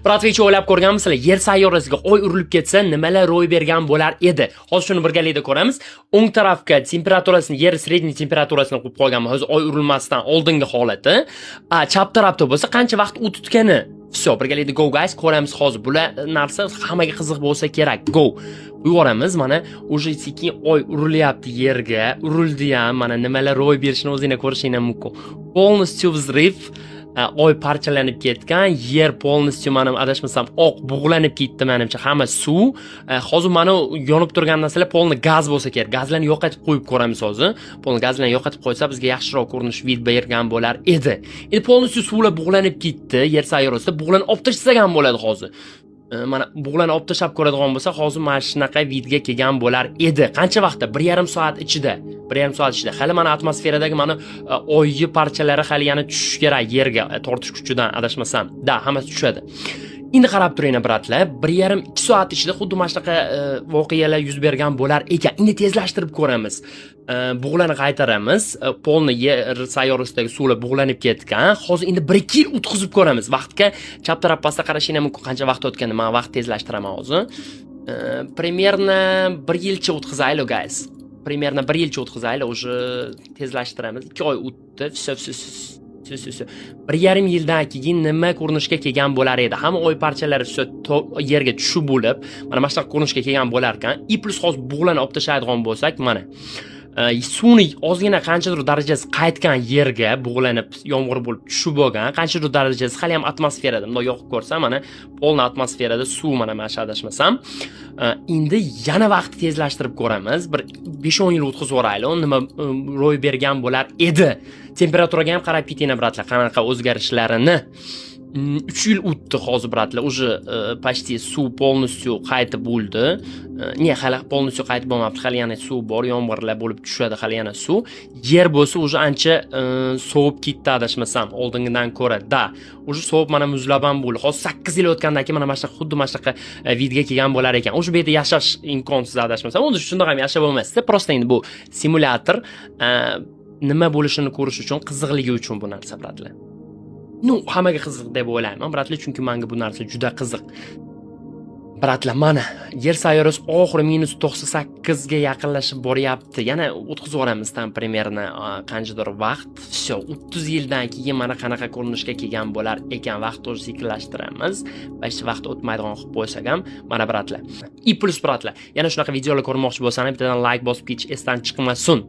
Брат, hech o'ylab ko'rganmisizlar, Yer sayyorasiga Oy urilib ketsa, nimalar ro'y bergan bo'lar edi? Hozir shuni birgalikda ko'ramiz. O'ng tarafga temperaturasini, yer средний temperaturasini qo'yib qo'yganman. Hozir Oy urilmasdan oldingi holati. A chap tarafda bo'lsa qancha vaqt o'tgani. Всё, birgalikda, go guys, ko'ramiz hozir. Bular narsa hammaga qiziq bo'lsa kerak. Go. Qo'yib yuboramiz. Mana уже sekin Oy urilyapti yerga. Urildi ham. Mana nimalar ro'y berishini o'zinglar ko'rishinglar mumkin. Полностью взрыв, Oy parchalanib ketgan, yer полностью, mana, adashmasam, oq bug'lanib ketdi, manimcha, hamma suv. Hozir mana yonib turgan narsalar полный gaz bo'lsa kerak. Gazlarni yo'qotib qo'yib ko'ramiz hozir. Полный gazlarni yo'qotib qo'ysa, bizga yaxshiroq ko'rinish, вид bergan bo'lar edi. Endi полностью suvlar bug'lanib ketdi Yer sayyorasida. Bug'larni olib tashlasak ham bo'ladi hozir. Mana bug'larni olib tashlab ko'radigan bo'lsa, hozir mana shunaqa вид ga kelgan bo'lar edi. Qancha vaqtda? 1,5 soat ichida. 1,5 soat ichida. Hali mana atmosferadagi mana Oyni parchalari hali yana tushishi kerak yerga, tortish kuchidan, adashmasam. Да, hammasi tushadi. Endi qarab turinglar, брат lar, 1,5-2 soat ichida xuddi mana shunaqa voqealar yuz bergan bo'lar ekan. Endi tezlashtirib ko'ramiz. Bug'larni qaytaramiz. Полный Yer sayyorasidagi suvlar bug'lanib ketgan. Hozir endi 1-2 yil o'tkazib ko'ramiz. Vaqtga chap taraf pastda qarashinglar mumkin, qancha vaqt o'tganini. Men vaqt tezlashtiraman hozir. Примерно bir yilcha o'tkazaylik, guys. Примерно bir yilcha o'tkazaylik, уже tezlashtiramiz. 2 oy o'tdi. Всё, всё, всё, всё, всё. 1,5 yildan keyin nima ko'rinishga kelgan bo'lar edi? Hamma Oy parchalari, всё, yerga tushib bo'lib, mana shunaqa ko'rinishga kelgan bo'lar ekan. И плюс hozir bug'larni olib tashlaydigan bo'lsak, mana suvni ozgina qanchadir darajasi qaytgan yerga, bug'lanib, yomg'ir bo'lib tushib bo'lgan, qanchadir darajasi hali ham atmosferada. Bundoq yoqib ko'rsam, mana полный atmosferada suv, mana shu, adashmasam. Endi yana vaqtni tezlashtirib ko'ramiz. Bir 5-10 yil o'tkazib yuboraylik, nima ro'y bergan bo'lar edi. Temperaturaga ham qarab ketinglar, брат lar, qanaqa o'zgarishlarini. 3 yil o'tdi hozir, брат lar, уже почти suv полностью qaytib bo'ldi. Не, hali полностью qaytib bo'lmabdi, hali yana suv bor, yomg'irlar bo'lib tushadi hali yana suv. Yer bo'lsa уже ancha sovib ketdi, adashmasam, oldingidan ko'ra. Да, уже sovib, mana muzlab ham bo'ldi. Hozir 8 yil o'tgandan keyin mana shunaqa, xuddi mana shunaqa вид ga kelgan bo'lar ekan. Уже bu yerda yashash imkonsiz, adashmasam. O'zi shundoq ham yashab bo'lmasdi, просто endi bu simulyator, nima bo'lishini ko'rish uchun, qiziqligi uchun bu narsa, брат lar. Ну, hammaga qiziq deb o'ylayman, брат lar, chunki manga bu narsa juda qiziq. Брат lar, mana Yer sayyorasi oxiri -98 ga yaqinlashib boryapti. Yana o'tkazib yuboramiz там примерно qanchadir vaqt. Всё, 30 yildan keyin mana qanaqa ko'rinishga kelgan bo'lar ekan. Vaqt тоже sekinlashtiramiz. Почти vaqt o'tmaydigan qilib qo'ysak ham, mana, брат lar. И плюс, брат lar, yana shunaqa videolar ko'rmoqchi bo'lsangiz, bittadan like bosib ketish esdan chiqmasin.